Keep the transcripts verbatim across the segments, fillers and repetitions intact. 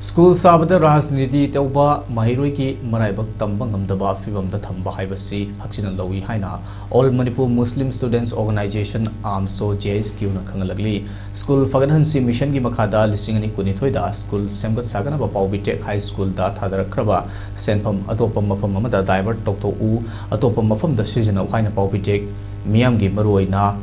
School ꯁꯥꯕꯗ ꯔꯥꯖꯅꯤꯇꯤ ꯇꯧꯕ, ꯃꯍꯩꯔꯣꯏꯒꯤ ꯃꯔꯥꯏꯕꯛ ꯇꯝꯕ ꯉꯝꯗꯕ ꯐꯤꯚꯝꯗ ꯊꯝꯕ ꯍꯥꯏꯕꯁꯤ ꯍꯛꯆꯤꯟꯅ ꯂꯧꯏ ꯍꯥꯏꯅ All Manipur Muslim Students Organization, AMSO, J S Q ꯅ ꯈꯪꯍꯜꯂꯛꯂꯤ꯫ ꯁ꯭ꯀꯨꯜ ꯐꯒꯠꯍꯟꯁꯤ ꯃꯤꯁꯟꯒꯤ ꯃꯈꯥꯗ ꯂꯤꯁꯤꯡ ꯑꯅꯤ ꯀꯨꯟꯅꯤꯊꯣꯏꯗ ꯁ꯭ꯀꯨꯜ ꯁꯦꯝꯒꯠ ꯁꯥꯒꯠꯅꯕ ꯄꯥꯎꯕꯤꯇꯦꯛ ꯍꯥꯏ ꯁ꯭ꯀꯨꯜꯗ ꯊꯥꯗꯔꯛꯈ꯭ꯔꯕ ꯁꯦꯟꯐꯝ ꯑꯇꯣꯞꯄ ꯃꯐꯝ ꯑꯃꯗ ꯗꯥꯏꯚꯔꯠ ꯇꯧꯊꯣꯛꯎ, ꯑꯇꯣꯞꯄ ꯃꯐꯝꯗ ꯁꯤꯖꯤꯟꯅꯧ ꯍꯥꯏꯅ ꯄꯥꯎꯕꯤꯇꯦꯛ ꯃꯤꯌꯥꯝꯒꯤ, ꯃꯔꯨꯑꯣꯏꯅ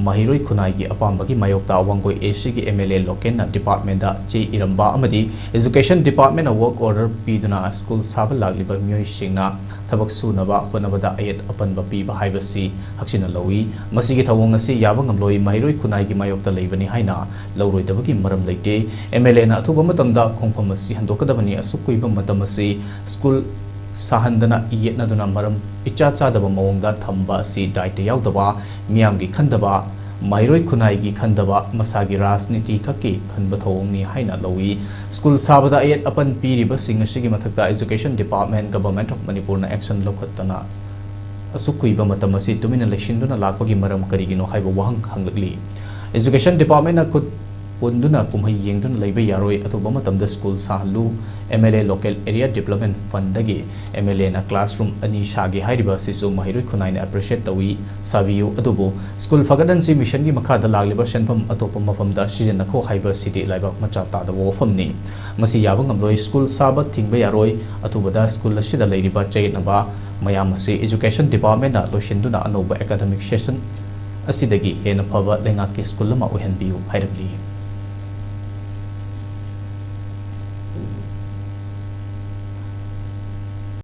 ꯃꯍꯩꯔꯣꯏ ꯈꯨꯟꯅꯥꯏꯒꯤ ꯑꯄꯥꯝꯕꯒꯤ ꯃꯥꯌꯣꯛꯇ ꯋꯥꯡꯒꯣꯏ A C ꯒꯤ M L A ꯂꯣꯀꯦꯟꯅ ꯗꯤꯄꯥꯔꯠꯃꯦꯟꯗ ꯆꯦ ꯏꯔꯝꯕ ꯑꯃꯗꯤ ꯏꯖꯨꯀꯦꯁꯟ ꯗꯤꯄꯥꯔꯠꯃꯦꯟꯅ ꯋꯥꯔꯛ ꯑꯣꯔꯗꯔ ꯄꯤꯗꯨꯅ ꯁ꯭ꯀꯨꯜ ꯁꯥꯕ ꯂꯥꯛꯂꯤꯕ ꯃꯤꯑꯣꯏꯁꯤꯡꯅ ꯊꯕꯛ ꯁꯨꯅꯕ ꯍꯣꯠꯅꯕꯗ ꯑꯌꯦꯠ ꯑꯄꯟꯕ ꯄꯤꯕ ꯍꯥꯏꯕꯁꯤ ꯍꯛꯆꯤꯟꯅ ꯂꯧꯏ꯫ ꯃꯁꯤꯒꯤ ꯊꯧꯑꯣꯡ ꯑꯁꯤ ꯌꯥꯕ ꯉꯝꯂꯣꯏ, ꯃꯍꯩꯔꯣꯏ ꯈꯨꯟꯅꯥꯏꯒꯤ ꯃꯥꯌꯣꯛꯇ ꯂꯩꯕꯅꯤ ꯍꯥꯏꯅ ꯂꯧꯔꯣꯏꯗꯕꯒꯤ ꯃꯔꯝ ꯂꯩꯇꯦ꯫ M L A ꯅ ꯑꯊꯨꯕ ꯃꯇꯝꯗ ꯈꯣꯡꯐꯝ ꯑꯁꯤ ꯍꯟꯗꯣꯛꯀꯗꯕꯅꯤ꯫ ꯑꯁꯨꯛ ꯀꯨꯏꯕ ꯃꯇꯝ ꯑꯁꯤ ꯁ꯭ꯀꯨꯜ ꯁꯥꯍꯟꯗꯅ ꯌꯦꯠꯅꯗꯨꯅ ꯃꯔꯝ ꯏꯆꯥ ꯆꯥꯗꯕ ꯃꯑꯣꯡꯗ ꯊꯝꯕ ꯑꯁꯤ ꯗꯥꯏꯇ ꯌꯥꯎꯗꯕ, ꯃꯤꯌꯥꯝꯒꯤ ꯈꯟꯗꯕ, ꯃꯍꯩꯔꯣꯏ ꯈꯨꯟꯅꯥꯏꯒꯤ ꯈꯟꯗꯕ, ꯃꯁꯥꯒꯤ ꯔꯥꯖꯅꯤꯇꯤ ꯈꯛꯀꯤ ꯈꯟꯕ ꯊꯧꯑꯣꯡꯅꯤ ꯍꯥꯏꯅ ꯂꯧꯏ꯫ ꯁ꯭ꯀꯨꯜ ꯁꯥꯕꯗ ꯑꯌꯦꯠ ꯑꯄꯟ ꯄꯤꯔꯤꯕꯁꯤꯡ ꯑꯁꯤꯒꯤ ꯃꯊꯛꯇ Education Department, Government of ꯃꯅꯤꯄꯨꯔꯅ action ꯂꯧꯈꯠꯇꯅ ꯑꯁꯨꯛ ꯀꯨꯏꯕ ꯃꯇꯝ ꯑꯁꯤ ꯇꯨꯃꯤꯟꯅ ꯂꯩꯁꯤꯟꯗꯨꯅ ꯂꯥꯛꯄꯒꯤ ꯃꯔꯝ ꯀꯔꯤꯒꯤꯅꯣ ꯍꯥꯏꯕ ꯋꯥꯍꯪ ꯍꯪꯂꯛꯂꯤ꯫ Education Department ꯅ ꯈꯨꯠ ꯄꯨꯟꯗꯨꯅ ꯀꯨꯝꯍꯩ ꯌꯦꯡꯗꯨꯅ ꯂꯩꯕ ꯌꯥꯔꯣꯏ꯫ ꯑꯊꯨꯕ ꯃꯇꯝꯗ school ꯁꯥꯍꯜꯂꯨ꯫ M L A Local Area Development Fund ꯗꯒꯤ M L A ꯅ classroom ꯑꯅꯤ ꯁꯥꯒꯦ ꯍꯥꯏꯔꯤꯕ ꯑꯁꯤꯁꯨ ꯃꯍꯩꯔꯣꯏ ꯈꯨꯟꯅꯥꯏꯅ appreciate ꯇꯧꯏ, ꯁꯥꯕꯤꯌꯨ꯫ ꯑꯗꯨꯕꯨ ꯁ꯭ꯀꯨꯜ ꯐꯒꯠꯍꯟꯁꯤ ꯃꯤꯁꯟꯒꯤ ꯃꯈꯥꯗ ꯂꯥꯛꯂꯤꯕ ꯁꯦꯟꯐꯝ ꯑꯇꯣꯞꯄ ꯃꯐꯝꯗ ꯁꯤꯖꯤꯟꯅꯈꯣ ꯍꯥꯏꯕ ꯑꯁꯤꯗꯤ ꯂꯥꯏꯕꯛ ꯃꯆꯥ ꯇꯥꯗꯕ ꯋꯥꯐꯝꯅꯤ꯫ ꯃꯁꯤ ꯌꯥꯕ ꯉꯝꯂꯣꯏ꯫ ꯁ꯭ꯀꯨꯜ ꯁꯥꯕ ꯊꯤꯡꯕ ꯌꯥꯔꯣꯏ꯫ ꯑꯊꯨꯕꯗ ꯁ꯭ꯀꯨꯜ ꯑꯁꯤꯗ ꯂꯩꯔꯤꯕ ꯆꯌꯦꯠꯅꯕ ꯃꯌꯥꯝ ꯑꯁꯤ Education Department ꯅ ꯂꯣꯏꯁꯤꯟꯗꯨꯅ ꯑꯅꯧꯕ academic session ꯑꯁꯤꯗꯒꯤ ꯍꯦꯟꯅ ꯐꯕ ꯂꯩꯉꯥꯛꯀꯤ ꯁ꯭ꯀꯨꯜ ꯑꯃ ꯑꯣꯏꯍꯟꯕꯤꯌꯨ ꯍꯥꯏꯔꯝꯂꯤ꯫